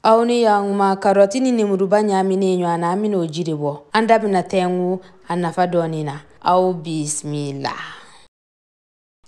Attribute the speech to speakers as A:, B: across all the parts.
A: Aw ni yan karɔti ni nemuruba ɲaaminen ɲɔgɔn na, an bɛn'o ji de bɔ. An da bɛna tɛnku a nafa dɔɔnin na. Aw bisimila.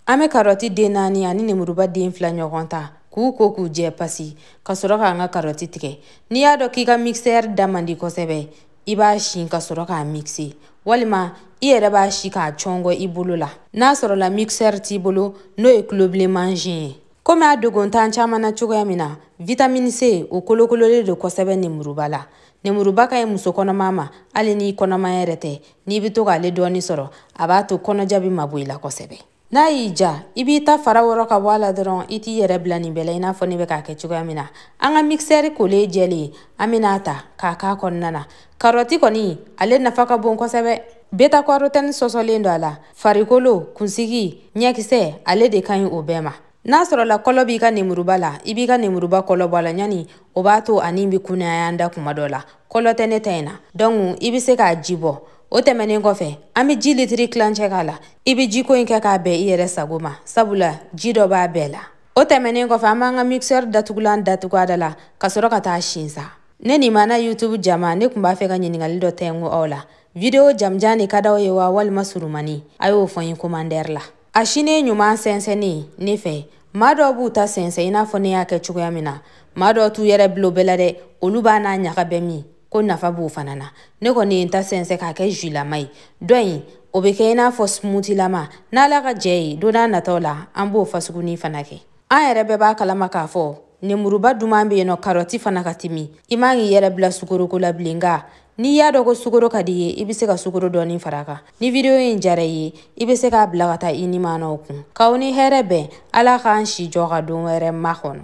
A: An bɛ karɔti den 4 ani nemuruba den 2 ɲɔgɔn ta k'u ko k'u jɛ pasi ka sɔrɔ k'an ka karɔti tigɛ. N'i y'a dɔn k'i ka mixeur da man di kosɛbɛ, i b'a sin ka sɔrɔ k'a mixer, walima i yɛrɛ b'a si k'a cɔngɔ i bolo la. N'a sɔrɔla mixeur t'i bolo, n'o ye tulobilen mansin ye. Komi a dogontan caman na cogoya min na, vitamine C o kolokololen don kosɛbɛ nemuruba la. Nemuruba ka ɲi muso kɔnɔma ma, hali n'i kɔnɔma yɛrɛ tɛ, n'i bɛ to k'ale dɔɔni sɔrɔ, a b'a to kɔnɔja bɛ mabɔ i la kosɛbɛ. N'a y'i ja, i b'i ta fara wɔrɔ ka bɔ a la dɔrɔn, i t'i yɛrɛ bila nin bɛɛ la i n'a fɔ ne bɛ k'a kɛ cogoya min na. An ka mixeur kolen jɛlen, an bɛna ta k'a k'a kɔnɔna na. Karɔti kɔni, ale nafa ka bon kosɛbɛ. Beta carotène sɔsɔlen don a la. Farikolo, kunsigi, ɲɛkisɛ, ale de ka ɲi o bɛɛ ma. N'a sɔrɔla kɔlɔ b'i ka nemuruba la, i b'i ka nemuruba kɔlɔ bɔ a la ɲani o b'a to ani bɛ kunnaya an da kuma dɔ la. Kɔlɔ tɛ ne ta in na, donc i bɛ se k'a ji bɔ. O tɛmɛnen kɔfɛ, an bɛ ji litiri tilancɛ k'a la. I bɛ jiko in kɛ k'a bɛn i yɛrɛ sago ma, sabula ji dɔ b'a bɛɛ la. O tɛmɛnen kɔfɛ, an b'an ka mixeur datugulan datugu a da la ka sɔrɔ ka taa sin sa. Ne nin mana YouTube jama, ne tun b'a fɛ ka ɲininkali dɔ tɛnku aw la. Video jamujan de ka d'aw ye wa walima surumani? A y'o fɔ n ye commentaire la. A sinen ɲuman sɛnsɛnnen ne fɛ, maa dɔw b'u ta sɛnsɛn i n'a fɔ ne y'a kɛ cogoya min na. Maa dɔw t'u yɛrɛ bila o bɛɛ la dɛ, olu b'a n'a ɲaga bɛɛ min, ko nafa b'o fana na. Ne kɔni ye n ta sɛnsɛn k'a kɛ jus-lama ye. Dɔ in o bɛ kɛ i n'a fɔ smoothie-lama. N'Ala ka jɛ ye, don n'a nataw la an b'o fasugunin fana kɛ. An yɛrɛ bɛɛ b'a kalama k'a fɔ nemuruba duman bɛ yen nɔ, karɔti fana ka timi. I man k'i yɛrɛ bila sukoroko la bilen, nka n'i y'a dɔn ko sukoro ka di i ye, i bɛ se ka sukoro dɔɔni fara a kan. Ni video in diyara i ye, i bɛ se k'a bila ka taa i ni maanaw kun. K'aw ni hɛrɛ bɛn, Ala k'an si jɔ ka don wɛrɛ makɔnɔ.